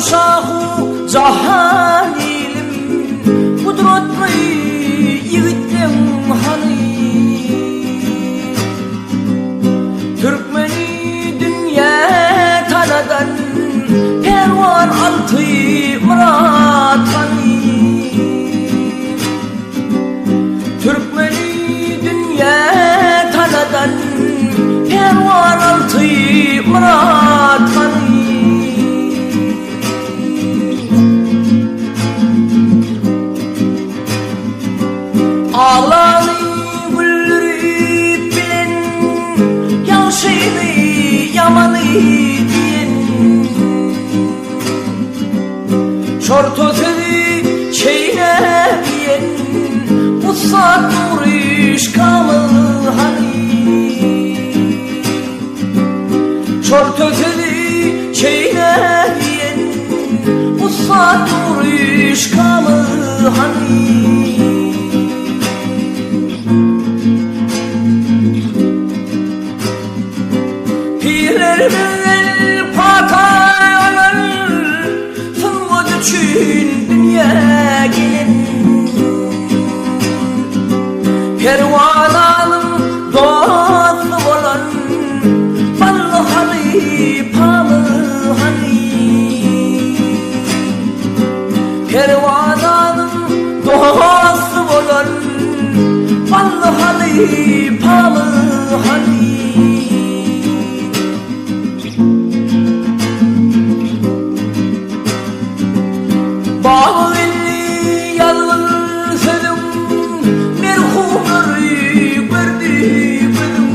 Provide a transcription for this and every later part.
Horezmşahu jahan ilim, Gudratly ýigitleň hany. Türkmeni dünýä tanadan, Pälwan Alty Myrat hany. Türkmeni dünýä tanadan, Pälwan Alty Myrat hany. Aglany güldürip bilen, Ýagşyny ýamany diýen. Şorta sözi çeýnäp iýen, Ussat Nuryş Kamyl hany. Şorta sözi çeýnäp iýen, Ussat Nuryş Kamyl hany. Pirlerimiz pata alan, Sungat üçin dünýä gelen. Perwananyň dosty bolan, Bally halypamyz hany. Perwananyň dosty bolan, Bally halypamyz hany. Babageldi ýazgyl sözüň, Merhumlary gördi gözüň.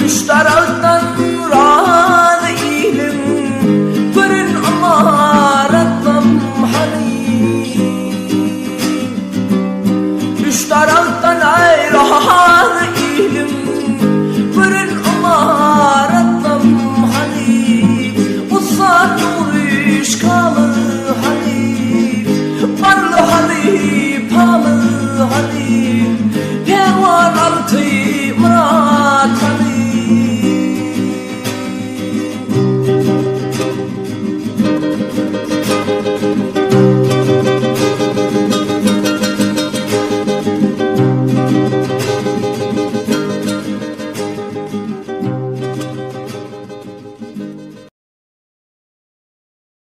Üç daragtdan razy iliň, Gören ymaratlam hany. Üç daragtdan razy iliň, Gören ymaratlam hany. Ussat Nuryş Kamyl hany, Bally halypamyz hany, Pälwan Alty Myrat hany.